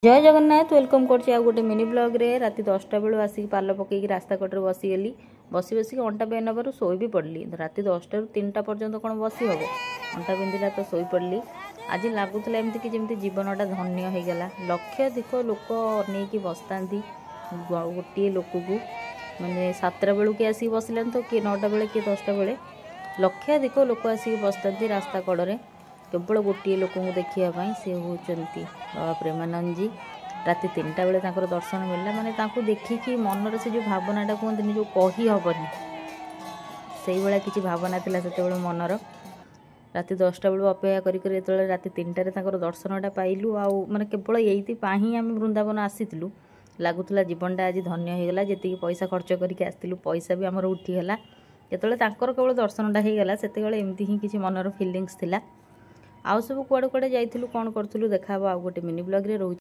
ଜୟ Jagannath, welcome କରୁଛି ଆଉ ଗୋଟେ ମିନି ବ୍ଲଗ୍ରେ। ରାତି 10ଟା ବେଳୁ ଆସିକି ପାଲ ପକେଇକି ରାସ୍ତା କଡ଼ରେ ବସିଗଲି। ବସି ବସିକି ଅଣ୍ଟା ପେନ୍ ହେବାରୁ ଶୋଇ ବି ପଡ଼ିଲି। ରାତି 10ଟାରୁ 3ଟା ପର୍ଯ୍ୟନ୍ତ କ'ଣ ବସି ହେବ? ଅଣ୍ଟା ବିନ୍ଧିଲା ତ ଶୋଇପଡ଼ିଲି। ଆଜି ଲାଗୁଥିଲା ଏମିତି କି ଯେମିତି ଜୀବନଟା ଧନ୍ୟ ହେଇଗଲା। ଲକ୍ଷାଧିକ ଲୋକ ଅନେଇକି ବସିଥାନ୍ତି ଗୋଟିଏ ଲୋକକୁ। ମାନେ 7ଟା ବେଳକୁ କିଏ ଆସିକି ବସିଲାଣି ତ କିଏ 9ଟା ବେଳେ, କିଏ 10ଟା ବେଳେ। ଲକ୍ଷାଧିକ ଲୋକ ଆସିକି ବସିଥାନ୍ତି ରାସ୍ତା କଡ଼ରେ କେବଳ ଗୋଟିଏ ଲୋକଙ୍କୁ ଦେଖିବା ପାଇଁ, ସେ ହେଉଛନ୍ତି ବାବା ପ୍ରେମାନନ୍ଦଜୀ। ରାତି 3ଟା ବେଳେ ତାଙ୍କର ଦର୍ଶନ ମିଳିଲା। ମାନେ ତାଙ୍କୁ ଦେଖିକି ମନରେ ସେ ଯେଉଁ ଭାବନାଟା କୁହନ୍ତିନି, ଯେଉଁ କହି ହେବନି, ସେଇଭଳିଆ କିଛି ଭାବନା ଥିଲା ସେତେବେଳେ ମନର। ରାତି 10ଟା ବେଳୁ ଅପେକ୍ଷା କରି କରି ଯେତେବେଳେ ରାତି 3ଟାରେ ତାଙ୍କର ଦର୍ଶନଟା ପାଇଲୁ, ଆଉ ମାନେ କେବଳ ଏଇଥିପାଇଁ ହିଁ ଆମେ ବୃନ୍ଦାବନ ଆସିଥିଲୁ, ଲାଗୁଥିଲା ଜୀବନଟା ଆଜି ଧନ୍ୟ ହେଇଗଲା। ଯେତିକି ପଇସା ଖର୍ଚ୍ଚ କରିକି ଆସିଥିଲୁ, ପଇସା ବି ଆମର ଉଠିଗଲା ଯେତେବେଳେ ତାଙ୍କର କେବଳ ଦର୍ଶନଟା ହେଇଗଲା। ସେତେବେଳେ ଏମିତି ହିଁ କିଛି ମନର ଫିଲିଙ୍ଗସ୍ ଥିଲା। ଆଉ ସବୁ କୁଆଡ଼େ କୁଆଡ଼େ ଯାଇଥିଲୁ, କ'ଣ କରୁଥିଲୁ, ଦେଖାହେବ ଆଉ ଗୋଟେ ମିନି ବ୍ଲଗ୍ରେ। ରହୁଛି।